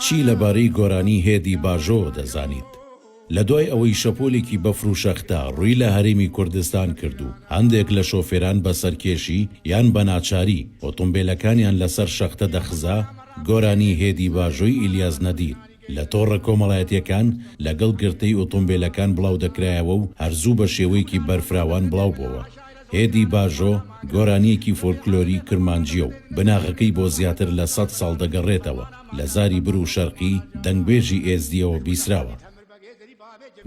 چی لەبارەی گۆرانی هێدی باژۆوە دەزانیت؟ لە دوای ئەوەی شەپۆلێکی بەفر و شەختە ڕووی لە هەرێمی کوردستان کرد و هەندێک لە شۆفێران بە سەرکێشی یان بە ناچاری ئۆتۆمبێلەکانیان لەسەر شەختە دەخزا، گۆرانی هێدی باژۆی ئیلیاس نەدیر لە تۆڕە کۆمەڵایەتییەکان لەگەڵ گرتەی ئۆتۆمبێلەکان بڵاودەکرایەوە و هەر زوو بە شێوەیەکی بەرفراوان بڵاوبۆوە. هێدی باژۆ گۆرانییەکی فۆلکلۆری کرمانجییە و بناغەکەی بۆ زیاتر لە سەد ساڵ دەگەڕێتەوە، لە زاری برو شەرقی دەنگبێژی ئێزدییەوە بیسراوە.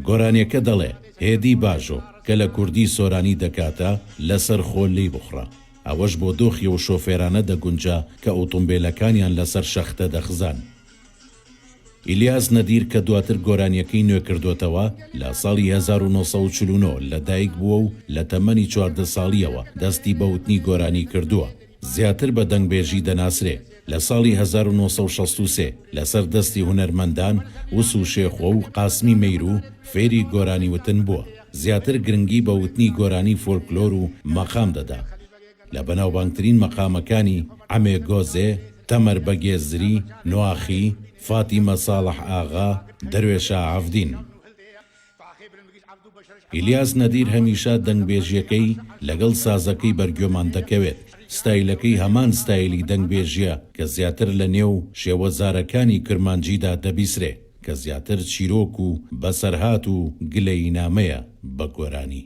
گۆرانییەکە دەڵێ، هێدی باژۆ، کە لە کوردی سۆرانی دەکاتە، لەسەر خۆ لێی بخوڕە. ئەوەش بۆ دۆخی ئەو شۆفێرانە دەگونجا کە ئوتومبێلەکانیان لەسەر شەختە دەخزان. ئیلیاس نەدیر کە دواتر گۆرانییەکەی نوێکردۆتەوە، لە ساڵی 1949 لە دایک بووە و لە تەمەنی 14 ساڵییەوە دەستی بە وتنی گۆرانی کردووە. زیاتر بە دەنگبێژی دەناسرێ. لە ساڵی 1963 لەسەر دەستی هونەرمەندان وسو شێخۆ و قاسمی مەیرو فێری گۆرانی وتن بووە. زیاتر گرنگی بە وتنی گۆرانی فۆلکلۆر و مەقام دەدا. لە بەناوبانگترین مەقامەکانی، عەمێ گۆزێ، تەمەر بەگێ زری، نواخی، فاتیمە ساڵح ئاغا، دەروێشە عەڤدین. ئیلیاس نەدیر هەمیشە دەنگبێژییەکەی لەگەڵ سازەکەی بەرگوێمان دەکەوێت، ستایلەکەی هەمان ستایلی دەنگبێژییە کە زیاتر لە نێو شێوەزارەکانی کرمانجیدا دەبیسرێ، کە زیاتر چیرۆک و بەسەرهات و گلەیینامەیە بە گۆرانی.